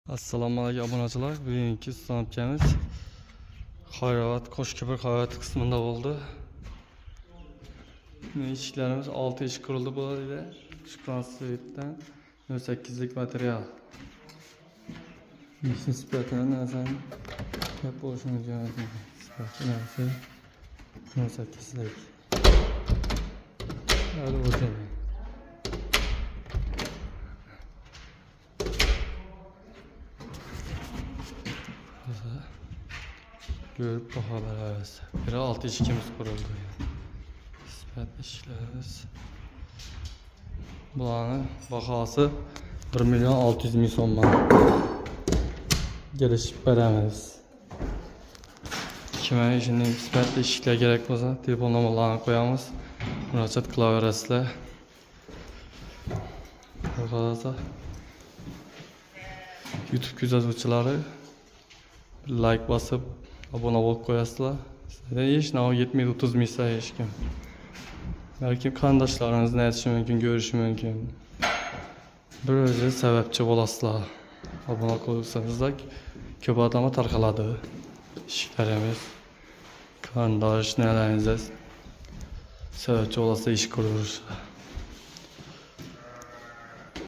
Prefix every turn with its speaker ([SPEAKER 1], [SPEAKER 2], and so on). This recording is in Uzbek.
[SPEAKER 1] Assalomu alaykum, obunachilar. Bugungi установка miz Xoyrobod, Qo'shko'pir, Xoyrobod qismida bo'ldi. Eshiklarimiz, 6 eshik qurildi bo'ladi. Shukron Sweet'dan 08lik material. Eshikni sifatini narsani gap bo'lishi mumkin. Sifati narsa 08lik. Hali o'tadi. Görüp baha beramiz. Biri 6 eshigimiz qurildi. Sifat eshiklarimiz. Bularni bahosi 1 million 600 ming so'mdan. Kelishib beramiz. Kimga shunday sifatli eshiklar kerak bo'lsa, telefon nomerlarini qo'yamiz. Murojaat qilaverasizlar. Xudo xohlasa, YouTube kuzatuvchilari like bosib, obuna bo'lib qo'yasizlar. Sizlardan hech nima yetmaydi, 30 mingsa hech kim. Balkim qarindoshlaringizni aytishi mumkin, ko'rishi mumkin. Bir o'zi sababchi bo'lasizlar. Obuna qo'ysangizlar, ko'p odamga tarqaladi. Eshiklarimiz, qarindosh nelaringizga sababchi bo'lasizlar, eshik qurilishi.